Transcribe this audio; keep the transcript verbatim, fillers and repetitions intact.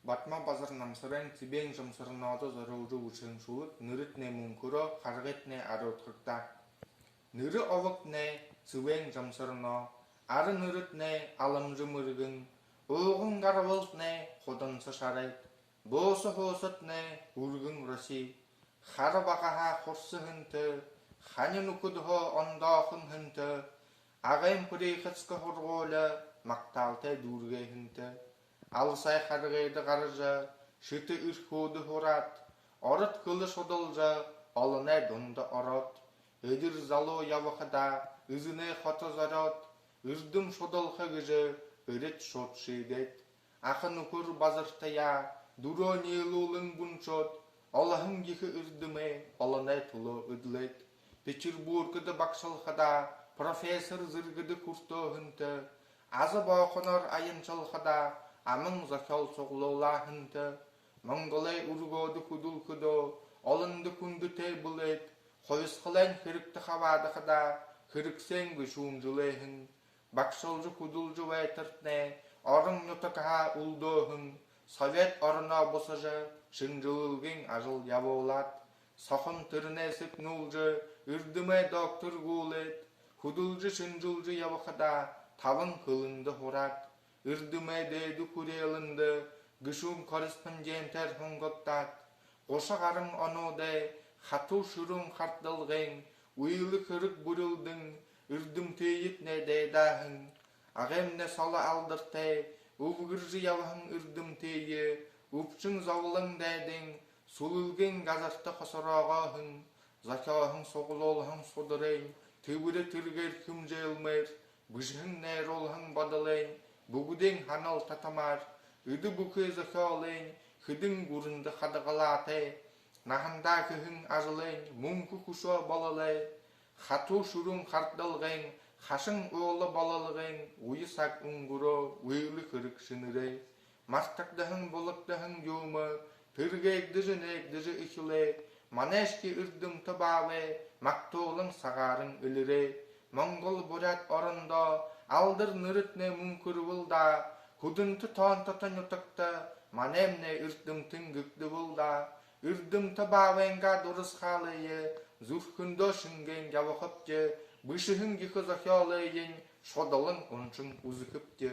Батма Базар Намсарайн Цэбээн Жамсаранодо зорюулжа бэшэһэн шүлэг. Нэрэтнай мүнхэрөө, харгытнай арюудхагдаа. Нэрэ обогтнай Цэбээн Жамсарано, ара нэрэтнай Аламжа Мэргэн, ууган гарбалтнай Худанса Шарайд, бууса хуусатнай үргэн Росси. Хара багаһаа хурса һэнтэ, хани нүхэдһөө ондоохон һэнтэ, Агын приходской һургуули магтаалтай дүүргээ һэнтэ. Аласай харгыда гаража, Шэтэ Эрхүүдэ һураад, ород хэлэ шудалжа, олоной дунда ороод, эдир залуу ябахадаа, эзэнэй хото зорёод, эрдэм шудалха гэжэ эрид шууд шиидээд, аха нүхэр Базартаяа дүрөө ниилүүлэн бүншөөд, олоһон ехэ эрдэмээ олоной түлөө эдлээд, Петербургда багшалхадаа, профессор зэргэдэ хүртөө һэнтэ, аза боохоноор аяншалхадаа, аман зохёол суглуулаа һэнтэ. Монголой үргөөдэ хүдэлхэдөө, олондо хүндэтэй бэлэйт, хубисхалайнь хэрэгтэ хабаадахадаа, хэрэгсээнгүй шүүмжэлээ һэн. Багшалжа хүдэлжэ байтартнай орон нютагһаа үлдөө һэн. Совет ороноо бусажа, шэнжэлэлгын ажал ябуулаад, Сохом тэрэнээ сэгнүүлжэ, эрдэмэй доктор гүүлээд, хүдэлжэ шэнжэлжэ ябахадаа, табан хэлэндэ һураад, эрдэмэй дээдэ хүреэлэндэ гэшүүн-корреспондентээр һунгагдаад, гуша гаран онуудай хатуу шэрүүн хардалгын үйлэ хэрэг бүрилдэн, эрдэмтэетнай дайдаа һэн. Агаймнай соло алдартай, үбгэржэ ябаһан эрдэмтые үбшэн зоболон дайдын, сүлэлгын газарта хосороогоо һэн. Зохёоһон, суглуулһан сударынь тэбэри тэргээр хэмжээлмээр, бэшэһэн, найруулһан бодолынь бүгэдын һанал татамаар, эдэ бүхы зохёолынь хэдэн гүрэндэ хадагалаатай. Наһандаа хэһэн ажалынь мүнхэ хүшөө бололой. Хатуу шэрүүн хардалгын хашан уула бололгын үе саг үнгэрөө, үйлэ хэрэг шэнэрээ. Мартагдаһан, булагдаһан юумэ тэргээгдэжэ, нээгдэжэ эхилээ. Манайшье эрдэмтэ баабай магтуулан, сагааран элирээ. Монгол буряад орондоо алдар нэрэтнай мүнхэрбэл даа, хүдэнтэ тоонтото нютагта манаймнай эрдэмтэн гэгдэбэл даа. Эрдэмтэ баабайнгаа дурасхаалые зүрхэндөө шэнгээн ябахабди, бэшэһэн ехэ зохёолыень шудалан уншан үзэхэбди.